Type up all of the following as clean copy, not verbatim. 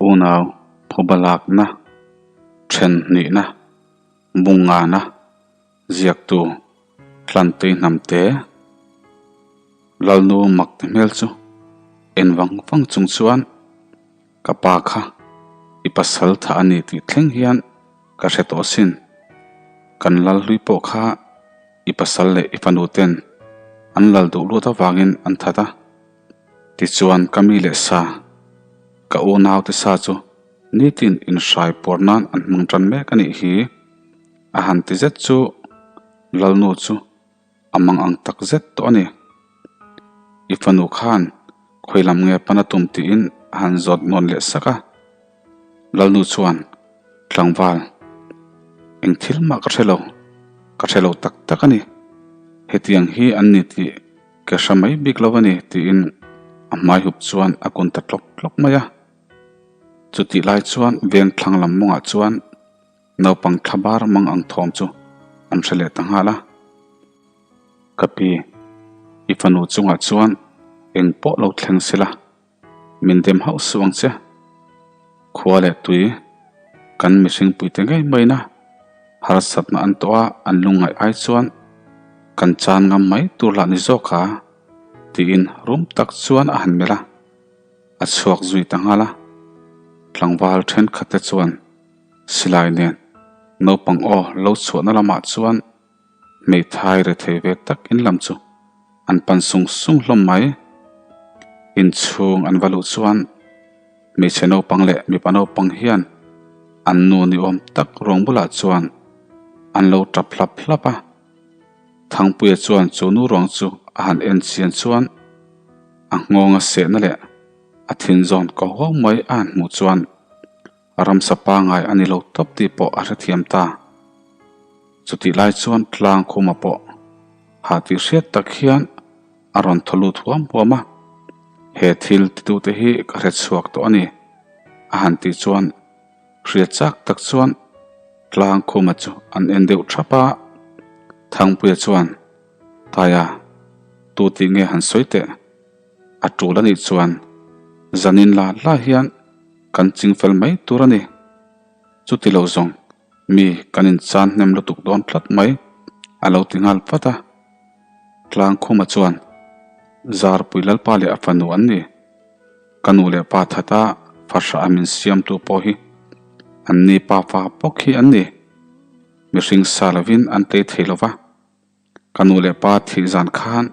Unau phuba lakna, then hnihna, bungngana, ziaktu Hlantui Hnamte, Lalnu Makti hmel chu en vang vang chung chuan ka pa kha i pasal tha a ni tih thleng hian ka hre tawh asin. Kan lal hlui pawh kha i pasal leh i fanu ten an lal duh luat avangin an that a. Tichuan ka mi leh sa, ka unaute sa chu nitin inhrai puar nan an hmang tan mek a nih hi. A han ti zet chu Lalnu chu a mang ang tak zet tawh a ni. I fanu khan khawi lam nge pan a tum tiin a han zawt nawn leh sak a. Lalnu chuan, Tlangval, eng thil mah ka hre lo, ka hre lo tak tak a ni. Hetiang hi an ni tih ka hre mai bik lo a ni tiin a hmai hup chuan a kun ta tlawk tlawk mai a. Chutih lai chuan veng thlang lam mawngah chuan naupang thla bar mang ang thawm chu an hre leh ta nghal a. Ka pi, i fanu chungah chuan eng pawh lo thleng sela, min dem hauh suh ang che. Khua leh tui kan mihring puite ngei maina harsatna an tawh a, an lungngaih ai chuan kan chan ngam mai tur lah ni zawk a, tiin rum tak chuan a han melh a, a chhuak zui ta nghal a. Tlangval thenkhatte chuan silai nen naupang aw lo chhuahna lamah chuan Hmeithai rethei ve tak in lam chu an pan sung sung hlawm mai. Inchhung an va luh chuan hmeichhe naupang leh mipa naupang hian an nu ni awm tak ruang bulah chuan an lo tap hlap hlap a. Thangpuia chuan chu nu ruang chu a han en chian chuan a nghawng a sehna leh a thin zawn ko huau mai a han hmuh chuan Ramsa pangai a ni lo tawp tih pawh a hrethiam ta. Chutih lai chuan tlang khuma pawh ha tih hriat tak hian a rawn thaw lut huam huam a, He thil titute hi ka hre chhuak tawh a ni, a han tih chuan hria chak tak chuan tlang khuma chu an en deuh thap a. Thangpuia chuan, Taia, tu tih nge han sawi teh? A tul a nih chuan zanin la la hian kan ching fel mai tur a ni. Chuti lo zawng mi kan inchan hnem lutuk dawn tlat mai a lo ti nghal vat a. Tlangkhuma chuan Zarpui Lalpa leh a fanu an ni. Ka nu leh pa thata fahrah a min siamtu pawh hi an ni pa fa bawk hi an ni. Mihring sa lovin an tlei thei lo va. Ka nu leh pa thih zan khan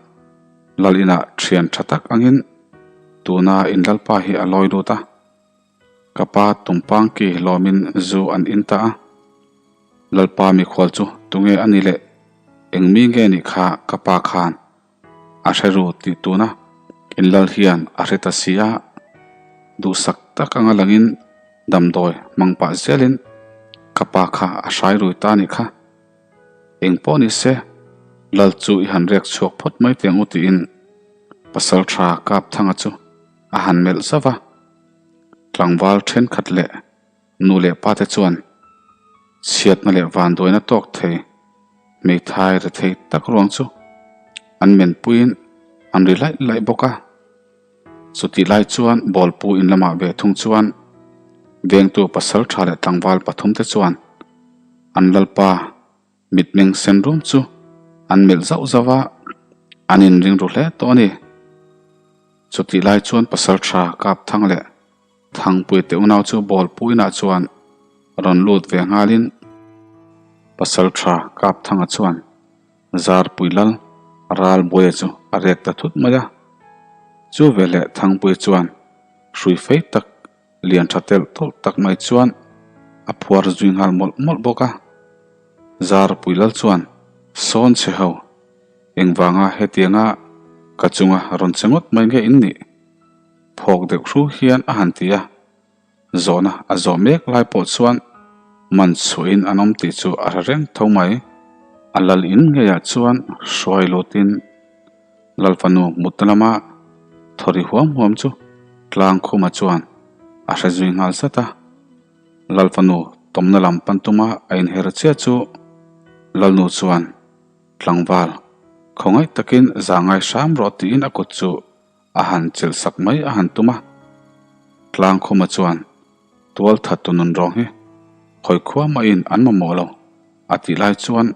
Lal inah thian tha tak angin tuna in Lalpa hi a lawi lut a, ka pa tumpang ki lawmin zu an in ta a. Lalpa mikhual chu tunge a ni leh eng mi nge nih kha ka pa khan a hre ru tih tuna in Lal hian a hre ta si a, duhsak tak anga langin damdawi hmang pah zelin ka pa kha a hrai rui ta nih kha. Eng pawh ni se, Lal chu i han riak chhuak phawt mai teh ang u tiin pasal tha Kapthanga chu a han melh zauh a. Tlangval thenkhat leh nu leh pa te chuan chhiatna leh vanduaina tawk thei hmeithai rethei tak ruang chu an menpuiin an ri laih laih bawk a. Chutih lai chuan bawlpu in lamah ve thung chuan vengtu pasal tha leh tlangval pathumte chuan an lalpa mitmeng sen rum chu an melh zauh zauh a, an inring ru hle tawh a ni. Chutih lai chuan pasal tha Kapthang leh Thangpui te unau chu bawlpu inah chuan rawn lut ve nghalin pasal tha Kapthanga chuan Zarpui lal Ralbuaia chu a rek ta thut mai a. Chu veleh Thangpui chuan hrui fei tak lian tha telh tawlh tak mai chuan a phuar zui nghal mawlh mawlh bawk a. Zarpui lal chuan sawn che ho, engvanga hetianga ka chunga rawn che ngawt mai nge in nih? Phawk deuh hru hian a han ti a. Zawhna a zawh mek lai pawh chuan man chhuahin an awm tih chu a hre reng tho mai. A lal in ngeiah chuan hruai lutin Lalfanu mutna lama thawri huam huam chu Tlangkhuma chuan a hre zui nghal zat a. Lalfanu tawmna lam pan tuma a inher chiah chu Lalnu chuan tlangval khawngaih takin zangai hram rawh tiin a kut chu A han chelh sak mai a han tum a. Tlangkhuma chuan Tual thattu nun rawng hi khawi khua mahin an mamawh lo a tih lai chuan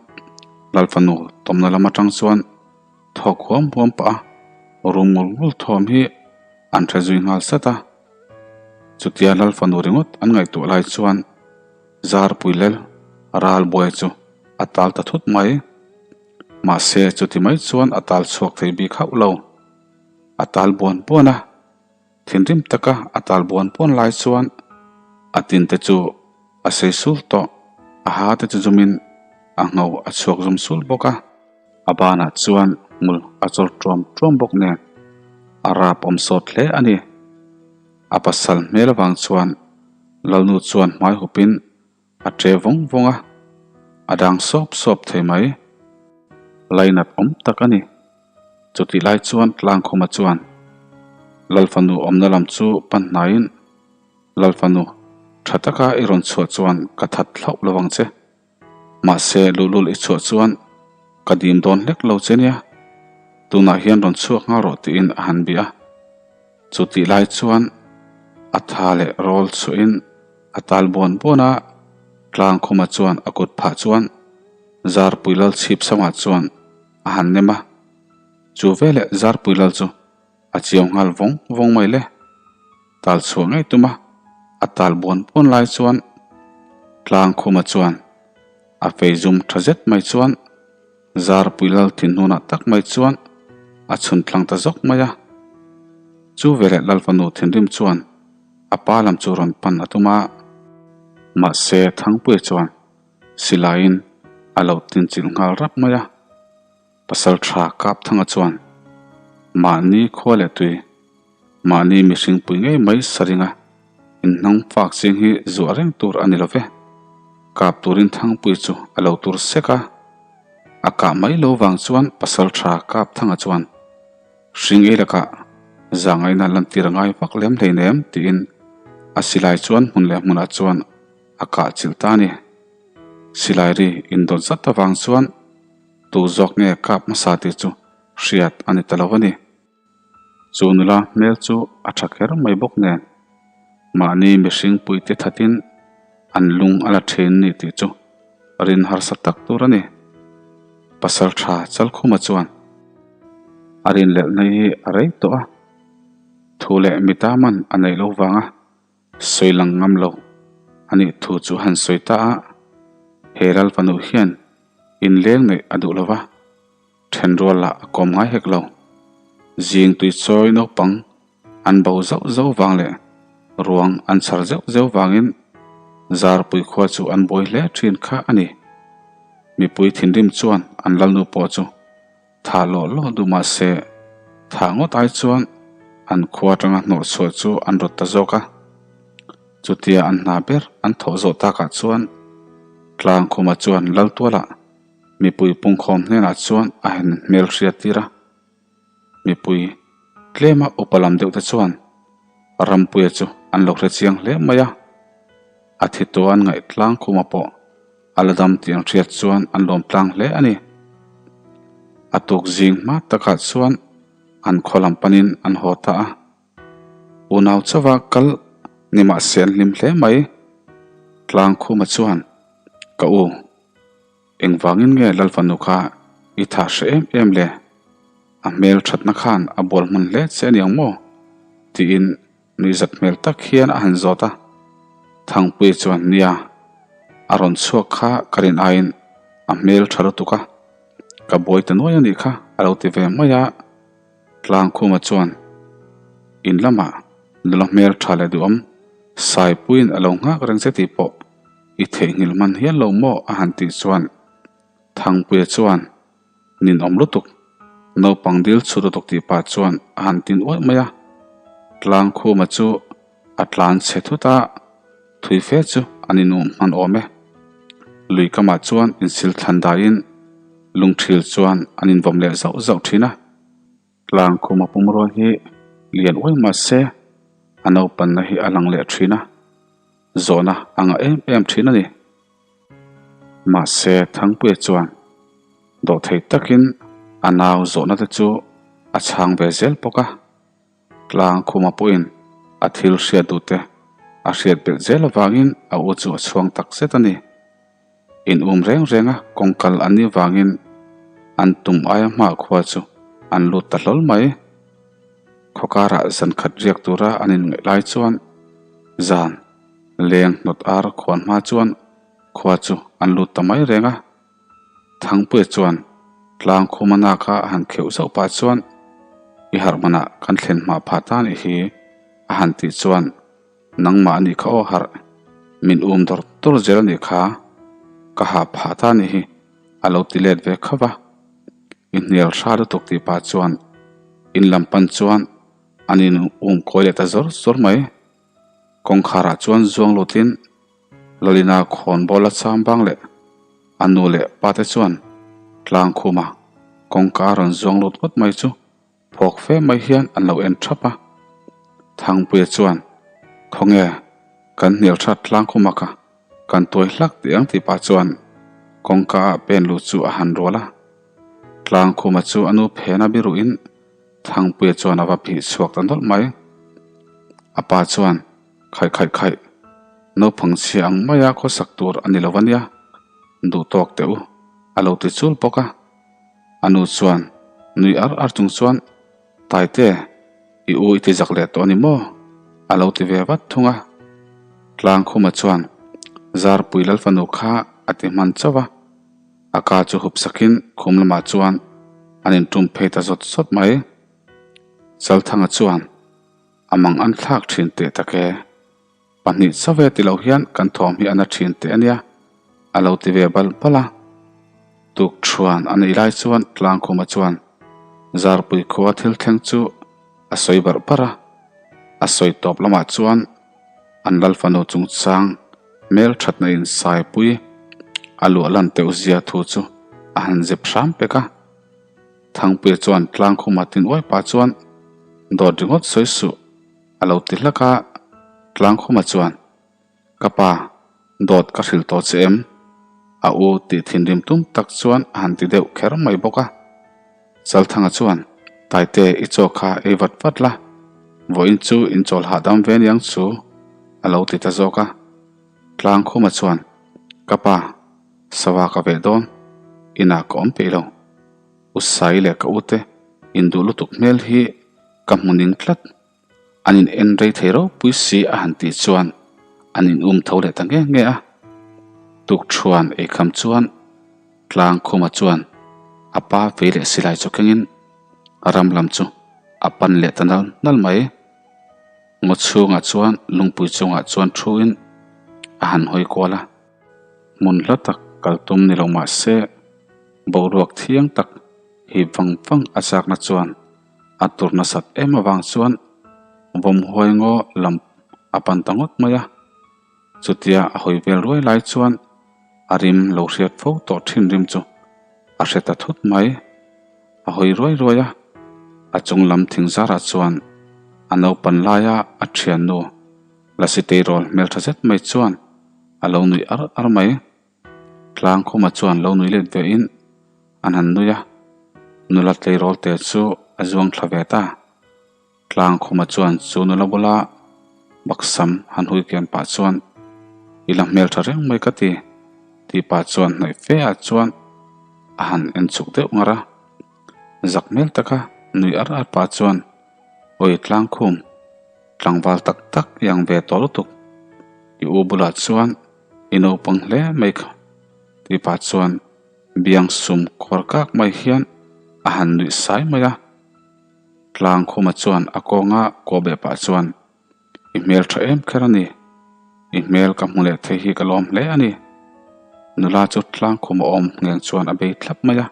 Lalfanu tawmna lam atang chuan thawk huam huam pah a rum ngul ngul thawm hi an hre zui nghal sat a. Chutia Lalfanu ringawt an ngaihtuah lai chuan Zarpui lel Ralbuai chu a tal ta thut mai. Mahse chuti mai chuan a tal chhuak thei bik hauh lo. A tal buan buan a. Thinrim taka a tal buan buan lai chuan a tin te chu a sei sul tawh, a ha te chu zumin a ngho a chhuak zum sul bawk a. A banah chuan hmul a chawr tuam tuam bawk nen a rap awm sawt hle a ni. A pasal hmel avang chuan Lalnu chuan hmai hupin A ṭe vawng vawng a, a dang sawp sawp thei mai. Lainat awm tak a ni. Chutih lai chuan Tlangkhuma chuan Lalfanu awmna lam chu pan hnaiin, Lalfanu, ṭha taka i rawn chhuah chuan ka that hlauh lo ang che. Mahse, luhlul i chhuah chuan ka dim dawn hlek lo che nia. Tunah hian rawn chhuak nghal rawh tiin a han bih a. Chutih lai chuan a tha leh rawl chhuahin A tal buan buan a, Tlangkhuma chuan a kut phah chuan Zarpui Lal chhip samah chuan a han nem a. Chu veleh Zarpui Lal chu a chiau nghal vawng vawng mai le. Tal chhuah ngei tum a, a tal buan buan lai chuan Tlangkhuma chuan a fei zum tha zet mai chuan Zarpui Lal thinhnunah tak mai chuan a chhun tlang ta zawk mai a. Chu veleh Lalfanu thinrim chuan A pa lam chu rawn pan a tum a, mahse Thangpuia chuan silaiin a lo tinchilh nghal rap mai a. Pasal tha Kapthanga chuan mahni khua leh tui, mahni mihring pui ngei mai saringa inhnang fak ching hi zuah reng tur a ni lo ve. Kap turin Thangpuia chu a lo tur sek a, a kah mai lo vang chuan Pasal tha Kapthanga chuan Hring ei lakah zangaina lantir a ngai vak lem hleinem tiin a silai chuan hmun leh hmunah chuan a kah chilh ta a ni. Silai ri indawt zat avang chuan tu zawk nge kap hmasa tih chu hriat a ni ta lo a ni. Chu nula hmel chu a tha kher mai bawk nen mahni mihring puite thatin an lung a la then ni tih chu rin harsa tak tur a ni. Pasal tha Chalkhuma chuan a rinlelhna hi a rei tawh a, thu leh mita man a neih lo vanga sawi lang ngam lo a nih thu chu han sawi ta a, he Lalfanu hian inleng neih a duh lo va. Thenrual lah a kawm ngai hek lo. Zing tui chawi naupang an bo zauh zauh vang leh ruang an chhar zeuh zeuh vangin Zarpui khua chu an buai hle thin kha a ni. Mipui thinrim chuan an lalnu pawh chu thah lawh lawh duh mah se thah ngawt ai chuan an khua atanga hnawh chhuah chu an rawt ta zawk a. Chutia an hna ber an thawh zawh takah chuan Tlangkhuma chuan Laltualah Mipui pungkhawm hnenah chuan a hen hmel hriat tir a, mipui tlema upa lam deuh te chuan Rampuia chu an lo hre chiang hle mai a, a thi tawh an ngaih tlang khuma pawh a la dam tih an hriat chuan an lawm tlang hle a ni. A tuk zing hma takah chuan an khaw lam panin an haw ta a. Unau chauha kal ni mahse an hlim hle mai. Tlangkhuma chuan, Ka u, engvangin nge Lalfanu kha i thah hre em em le? A hmel thatna khan a bual hman hle che aniang maw? tiin nuihzat hmel tak hian a han zawt a. Thangpuia chuan, Nia, a rawn chhuak kha ka rin aiin a hmel tha lutuk a, ka buai ta nuai anih kha a lo ti ve mai a. Tlangkhuma chuan in lamah nula hmel tha leh duhawm Saipuiin a lo nghak reng che tih pawh i theihnghilh hman hial lo maw a han tih chuan Thangpuia chuan ninawm lutuk naupang dil chhut lutuk tih pah chuan a han tin uaih mai a. Tlangkhuma chu a tlan chhe thut a, thui fe chu an inum hman awm e. Lui kamah chuan insil thlan daiin lungthil chuan an invawm leh zauh zauh thin a. Tlangkhuma pumrua hi lian uai mah se a naupanna hi a lang leh thin a, zawhna a ngah em em thin a ni. Mahse Thangpuia chuan dawhthei takin a nau zawhna te chu a chhang ve zel bawk a. Tlangkhuma pawhin a thil hriat duh te. A hriat belh zel avangin a u chu a chhuang tak zet a ni. In um reng reng a kawng kal an nih vangin an tum aia hma khua chu an lut ta hlawl mai. Khaw karah zan khat riak tura an inngaih lai chuan zan leng hnawt ar khuan hma chuan khua chu an lut ta mai reng a. Thangpuia chuan tlang khuma naka a han kheuh zauh pah chuan i harh manah kan thlen hma phah ta nih hi a han tih chuan nangmah anih kha aw harh min um dawr dawr zel anih kha ka hah phah ta nih hi a lo ti let ve khauh a. I hnial hra lutuk tih pah chuan in lam pan chuan an in um kawi leh ta zawr zawr mai. Kawngkharah chuan zuang lutin Lalina khawnbawl a cham bang leh a nu leh pa te chuan tlang khuma kawngka a rawn zuang lut ngawt mai chu phawk fe mai hian an lo en thap a. Thangpuia chuan, Khawnge, kan hnial that tlang khuma kha kan tuai hlak tih ang tih pah chuan kawngka ah pen lut chu a han rual a. Tlang khuma chu a nu phena biruhin Thangpuia chuan a va phih chhuak ta nawlh mai. A pa chuan, Khaih khaih khaih, naupang chhia ang maia khawsak tur a ni lo ania, duh tawk teh u, a lo ti chul bawk a. A nu chuan nui ar ar chung chuan, Taite, i u i ti zak leh tawh a ni maw? a lo ti ve vat thung a. Tlangkhuma chuan, Zarpui Lalfanu kha a ti hman chauh a. A ka chu hup sakin khum lamah chuan an intum phei ta zawt zawt mai. Chalthanga chuan a mang an thlak thin teh tak e. Pahnih chauh e ti lo hian kan thawm hi a na thin teh a nia, a lo ti ve bal bal a. Tuk thuan a neih lai chuan Tlangkhuma chuan Zarpui khua thil thleng chu a sawi barh barh a. A sawi tawp lamah chuan An Lalfanu chungchang hmel thatna in saipui a luah lan teuh zia thu chu a han zep hram pek a. Thangpuia chuan Tlangkhuma tin uai pah chuan dawt ringawt sawi suh a lo ti hlak a. Tlangkhuma chuan, Ka pa, dawt ka hrilh tawh che em? A u tih thinrim tum tak chuan a han ti deuh kher mai bawk a. Chalthanga chuan, Taite, i chaw kha ei vat vat la, vawiin chu in chawl hahdam ve aniang chu, a lo ti ta zawk a. Tlangkhuma chuan, Ka pa, sava ka veh dawn, inah ka awm peih lo. U Sai leh ka ute induh lutuk hmel hi ka hmu ning tlat. An in en rei thei ropui si a han tih chuan an in um tho leh ta nge nge a. Tukṭhuan eikham chuan Tlangkhuma chuan a pa vei leh silai chu kengin ram lam chu a pan leh ta nal nal mai. Ngaw chhungah chuan lungpui chungah chuan thuin a han hawi kual a. Hmun hla tak kal tum ni lo mah se boruak thiang tak hip vang vang a chakna chuan A tur nasat em avang chuan vawmhuai ngaw lam a pan ta ngawt mai a. Chutia a hawi vel ruai lai chuan a rim lo hriat fo tawh thin rim chu a hre ta thut mai. A hawi ruai ruai a, a chung lam thing zarah chuan a naupan laia a thiannu Lasi Teirawl hmeltha zet mai chuan a lo nuih ar ar mai. Tlangkhuma chuan lo nui let ve in an han nui a, nula tleirawl te chu a zuang thla ve ta. Tlangkhuma chuan chu nula bula baksam han hui kian pah chuan I la hmeltha reng mai ka ti tih pah chuan hnaih fe ah chuan a han en chhuk deuh ngar a. Zak hmel taka nui ar ar pah chuan Awi Tlangkhum, tlangval tak tak i ang ve tawh lutuk, i u bulah chuan I naupang hle mai kha tih pah chuan biang sum kawr kak mai hian a han nuih sai mai a. Tlangkhuma chuan a kawnga kaw beh pah chuan I hmel tha em kher a ni, i hmel ka hmu leh thei hi ka lawm hle a ni. Nula chu Tlangkhuma awm ngheng chuan a bei thlap mai a.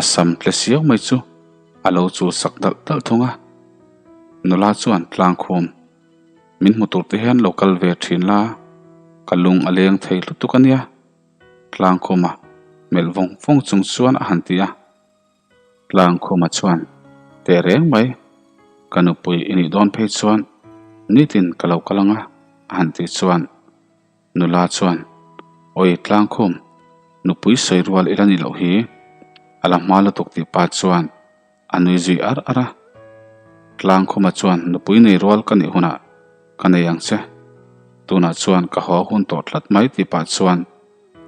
A sam tle siau mai chu a lo chul sak dalh dalh thung a. Nula chuan Tlangkhum. Min hmu tur te hian lo kal ve thin la, ka lung a leng thei lutuk a nia, Tlangkhuma melh vawng vawng chung chuan a han ti a. Tlangkhuma chuan, Teh reng mai, ka nupui i nih dawn phei chuan nitin ka lo kal ang a, a han tih chuan nula chuan, Awi Tlangkhum, nupui sawi rual i la ni loh hi, a la hma lutuk tih pa chuan A nui zui ar ar a. Tlangkhuma chuan nupui nei rual ka nih hunah ka nei ang che. Tunah chuan ka haw hun tawh tlat mai tih pah chuan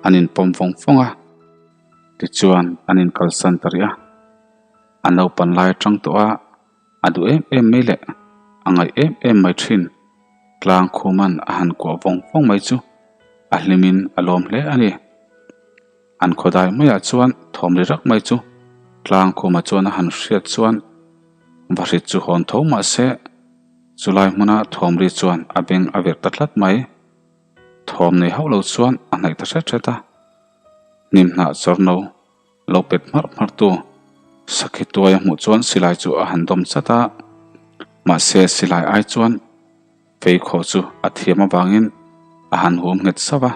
an inpawm vawng vawng a. Tichuan an inkalsan ta rih a. A naupan lai atang tawh a, a duh em em mai leh a ngaih em em mai thin. Tlang khuman a han kuah vawng vawng mai chu a hlimin a lawm hle a ni. An khawdai maiah chuan thawm ri rak mai chu tlang khumah chuan a han hriat chuan vahrit chu hawn tho mah se chulai hmuna thawm ri chuan a beng a verh ta tlat mai. Thawm nei hauh lo chuan a hnaih ta hret hret a. Hnim hnah chawr no lo pet hmarh hmarh tu sakhi tuai a hmuh chuan silai chu a han dawm chat a, mahse silai ai chuan Feikhawh chu a thiam avangin a han huam nghet sauh a.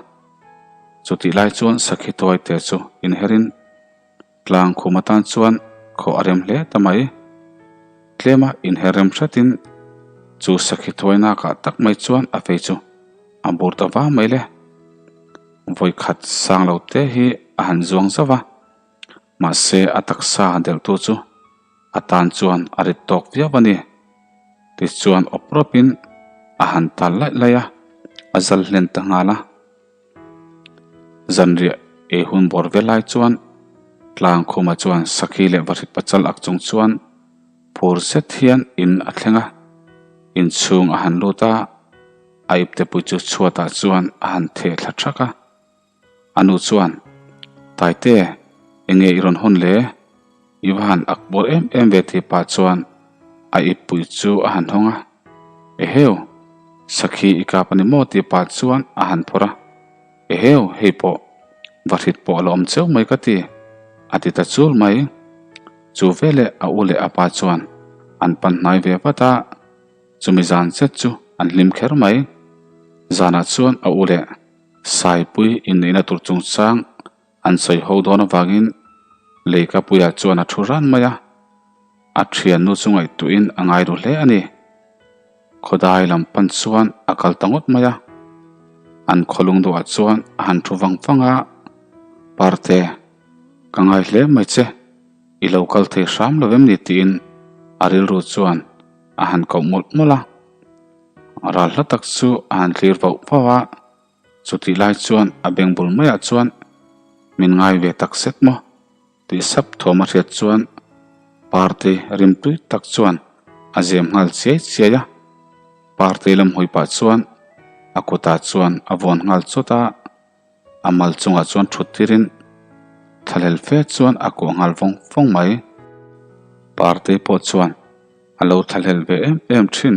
Chutih lai chuan sakhi tuai te chu inherin tlang khum atan chuan khawh a rem hle ta mai. Tlema inher rem hretin chu sakhi tuai nakah tak mai chuan a fei chu a bur ta vang mai le. Vawikhat sang lo te hi a han zuang zauh a, mahse a taksa delhtu chu A tan chuan a rit tawk viau a ni. Tichuan awp rawpin a han tal laih laih a, a zal hlen ta nghal a. Zanriah ei hun bawr vel lai chuan Tlangkhuma chuan Sakhi leh Vahrit pachal ak chung chuan phur zet hian in a thleng a. Inchhung a han lut a, a iptepui chu chhuatah chuan a han theh thla thak a. A nu chuan, Taite, enge i rawn hawn le? I va han ak bawr em em ve tih pah chuan a ippui chu a han hawng a. Eheu, sakhi i kap a ni maw tih pah chuan a han phawrh a. Eheu, hei pawh, va hrit pawh a la awm cheu mai ka ti, a ti ta chul mai. Chu veleh a u leh a pa chuan an pan hnai ve vat a. Chumi zan zet chu an hlim kher mai. Zanah chuan a u leh Saipui inneihna tur chungchang an sawi ho dawn avangin Leikapuia chuan a thu ran mai a, a thiannu chu ngaihtuahin a ngai ru hle a ni. Khawdai lam pan chuan a kal ta ngawt mai a, an khawlung duhah chuan a han thu vang vang a, Parte, ka ngai hle mai che, i lo kal thei hram lo em ni tiin a rilru chuan a han koh mawlh mawlh a. Ral hla tak chu a han thlir vauh vauh a, chutih lai chuan a beng bul maiah chuan min ngai ve tak zet maw tih sap thuam a hriat chuan Parte rimtui tak chuan a zem nghal chiai chiai a, Parte lam hawi pah chuan a kutah chuan a vawn nghal chawt a. A mal chungah chuan thut tirin thlahlel fe chuan a kuah nghal vawng vawng mai. Partei pawh chuan a lo thlahlel ve em em thin.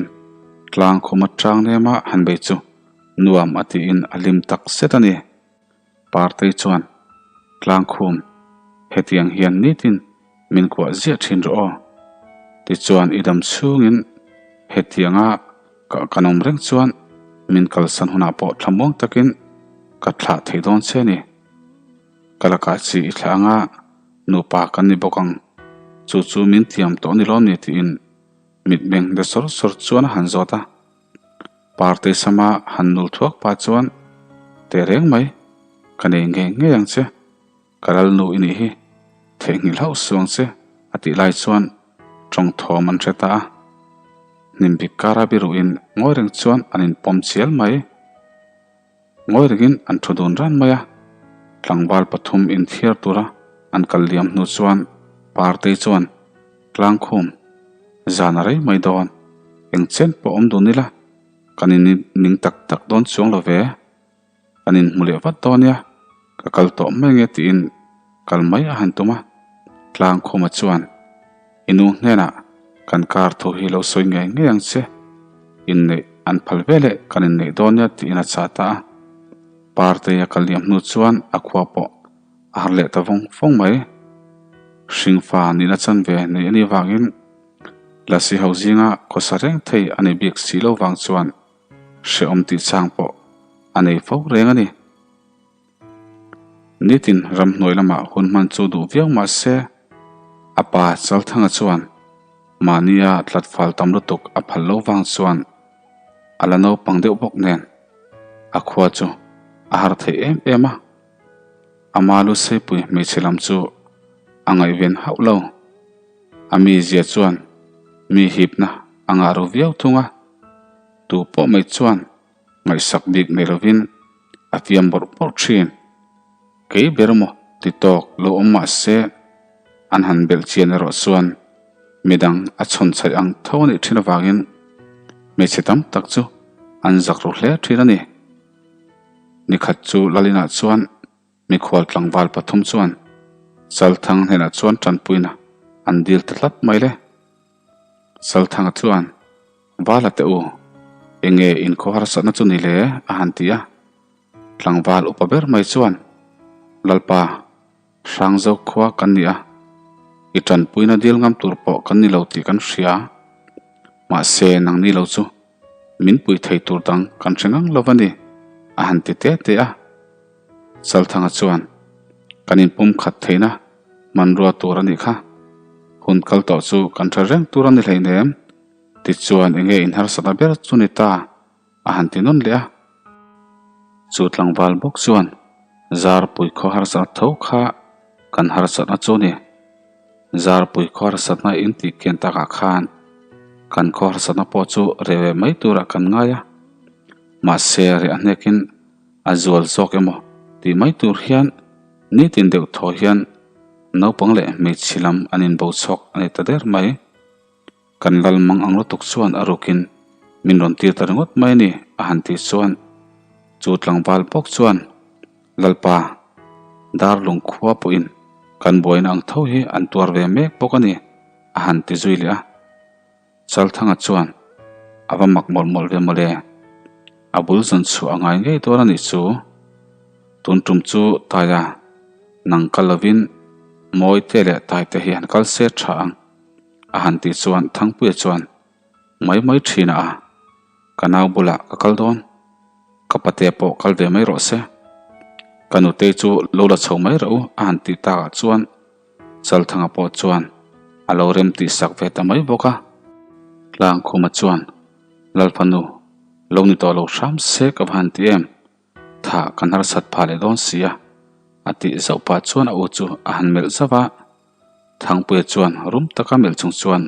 Tlang khum atang nema han bei chu nuam a tiin a hlim tak zet a ni. Partei chuan tlang khum hetiang hian nitin min kuah ziah thin rawh aw. Tichuan i dam chhungin hetianga Ka kan awm reng chuan min kalsan hunah pawh thlamuang takin ka thlah thei dawn che a ni. Ka lakah chi i thlah anga nupa kan ni bawk ang, chu chu min tiam tawh ni lawm ni tiin mitmeng de sawr sawr chuan a han zawt a. Partei sama han nul thuak pah chuan teh reng mai, ka nei ngei ngei ang che. Ka lalnu i nih hi, theihnghilh hauh suh ang che, a tih lai chuan tawng thawm an hre ta a. Hnimbik kara biruhin ngawi reng chuan an inpawm chial mai. Ngawi rengin an thu dun ran mai a, tlangval pathum inthiar tura an kal liam hnu chuan Partei chuan Tlangkhum, zan a rei mai dawn, eng chen pawh awm dun ila, kan inning tak tak dawn chuang lo ve. Kan inhmu leh vat dawn nia, ka kal tawh mai nge tiin kal mai a han tum a. Tlangkhuma chuan, I nu hnenah kan car thu hi lo sawi ngei ngei ang che, inneih an phal ve leh kan inneih dawn nia tiin a chah ta a. Partei a kal liam hnu chuan a khua pawh a har leh ta vawng vawng mai. Hringfa nihna chanve nei a nih vangin Lasi ho zinga khawsa reng thei a ni bik si lo vang chuan hrehawm tih chang pawh a nei fo reng a ni. Nitin ramhnuai lamah hun hman chu duh viau mah se, a pa Chalthanga chuan mahnia tlatfal tam lutuk a phal lo vang chuan a la naupang deuh bawk nen a khua chu a har thei em em a. Ama lu seipui hmeichhe lam chu a ngaihven hauh lo. A mizia chuan mi hipna a ngah ru viau thung a, tu pawh mai chuan Ngaihsak bik nei lovin a fiam bawrh bawrh thin. Kei ber maw ti tawk lo awm mah se an han belh chian erawh chuan midang a chhawn chhaih ang tho a nih thin avangin hmeichhe tam tak chu an zak ru hle thin a ni. Nikhat chu Lalinah chuan Mikhual tlangval pathum chuan Chalthang hnenah chuan tanpuina an dil ta tlat mai le. Chalthanga chuan, Vala teh u, enge inkhaw harsatna chu ni le? a han ti a. Tlangval upa ber mai chuan, Lalpa, Hrangzo khua kan ni a, i tanpuina dil ngam tur pawh kan ni lo tih kan hria. Mahse, nangni lo chu min pui thei tur dang kan hre ngang lo va ni, a han ti te te a. Chalthanga chuan, Kan inpum khat theihna hmanrua tur a nih kha. Hun kal tawh chu kan hre reng tur a ni hleinem. Tichuan enge inharsatna ber chu ni ta? a han ti nawn leh a. Chu tlangval bawk chuan, Zarpui khaw harsatna tho kha kan harsatna chu a ni. Zarpui khaw harsatna in tih kian takah khan kan khaw harsatna pawh chu reh ve mai turah kan ngai a. Mahse reh a hnekin A zual zawk emaw tih mai tur hian nitin deuh thaw hian naupang leh hmeichhe lam an inbo chhawk a ni ta der mai. Kan lal mang ang lutuk chuan a rukin min rawn tir ta ringawt mai a ni a han tih chuan chu tlangval bawk chuan Lalpa Darlung khua pawhin kan buaina ang tho hi an tuar ve mek bawk a ni a han ti zui leh a. Chalthanga chuan a va mak mawlh mawlh ve mawle. A bul zawn chhuah a ngai ngei dawn a nih chu. Tun tum chu Taia nang kal lovin Mawite leh Taite hi han kal se tha ang a han tih chuan Thangpuia chuan mai mai thin a ka nau bulah ka kal dawn. Ka pate pawh kal ve mai rawh se. Ka nutei chu lo la chho mai rawh u a han tih takah chuan Chalthanga pawh chuan a lo rem tih sak ve ta mai bawk a. Tlangkhuma chuan, Lalfanu, lo ni tawh lo hram se ka va han ti em? Thah kan harsat phah leh dawn si a, a tih zauh pah chuan a u chu a han melh zauh a. Thangpuia chuan rum taka melh chung chuan,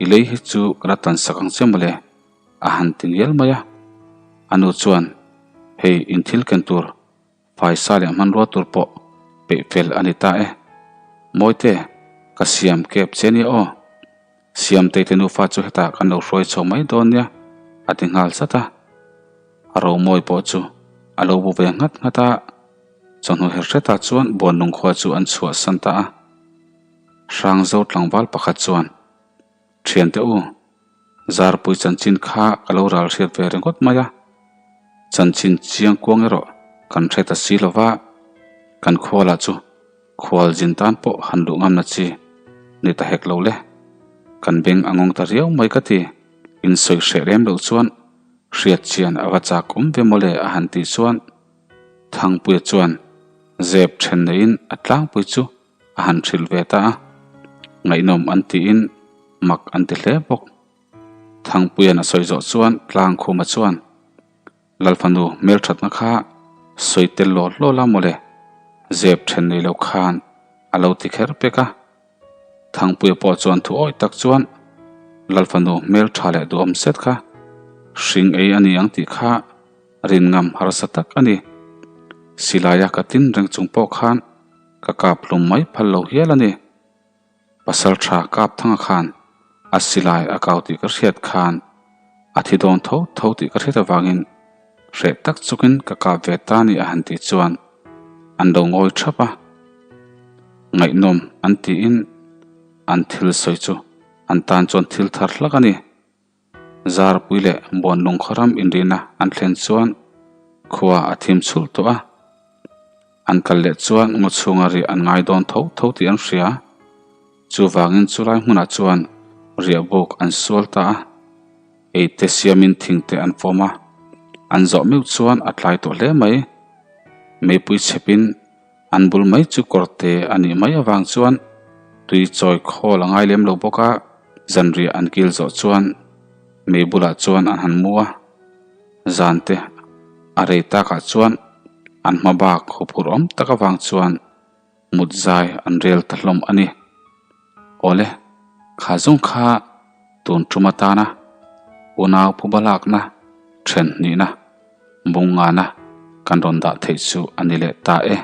I lei hi chu ka la tan sak ang che mawle, a han ti ngial mai a. A nu chuan, Hei inthil ken tur Faisa leh hmanrua tur pawh peih fel a ni ta e. Mawite, ka siam kep che nia aw. Siamtei te nufa chu hetah kan lo hruai chho mai dawn nia, a ti nghal zat a. A romawi pawh chu a lo bu ve nghat nghat a, chawhnu her hretah chuan Buanlung khua chu an chhuahsan ta a. Hrangzo tlangval pakhat chuan, Thiante u, Zarpui chanchin kha ka lo ral hriat ve ringawt mai a, chanchin chiang kuang erawh kan hre ta si lo va, kan khualah chu khual zin tan pawh han luh ngamna chi ni ta hek lo le, kan beng a ngawng ta riau mai ka ti, in sawi hreh lem loh chuan hriat chian a va chak awm ve mawle a han tih chuan Thangpuia chuan zep then neiin a tlangpui chu a han hrilh ve ta a, ngaihnawm an tiin mak an ti hle bawk. Thangpuia'n a sawi zawh chuan Tlangkhuma chuan, Lalfanu hmelthatna kha sawi tel law hlaw la mawle, zep then nei lo khan a lo ti kher pek a. Thangpuia pawh chuan thu awih tak chuan, Lalfanu hmeltha leh duhawm zet kha hring ei a ni ang tih kha rin ngam harsa tak a ni. Silaia ka tin reng chung pawh khan Ka kap hlum mai phal lo hial a ni. Pasal tha kap thanga khan a silai a kau tih ka hriat khan a thi dawn tho tho tih ka hriat avangin hreh tak chukin ka kap ve ta ni a han tih chuan an lo ngawi thap a. Ngaihnawm an tiin an thil sawi chu an tan chuan thil thar hlak a ni. Zarpui leh Buanlung khawram inrihna an thlen chuan khua a thim chhulh tawh a. An kal leh chuan ngaw chhunga riah an ngai dawn tho tho tih an hria. Chuvangin chulai hmunah chuan riah buk an sual ta a. Ei te siamin thing te an fawm a. An zawh meuh chuan a tlai tawh hle mai. Meipui chhepin An bul mai chu kawrte a nih mai avang chuan tui chawi khawl a ngai lem lo bawk a, zanriah an kil zawh chuan mei bulah chuan an han mu a, zante a rei takah chuan an hma bak huphurh awm tak avang chuan mut zai an rel ta hlawm a ni. Awle, kha zawng kha tun tum atana unau phuba lakna then hnihna. Bungngana kan rawn dah theih chu a ni leh ta e.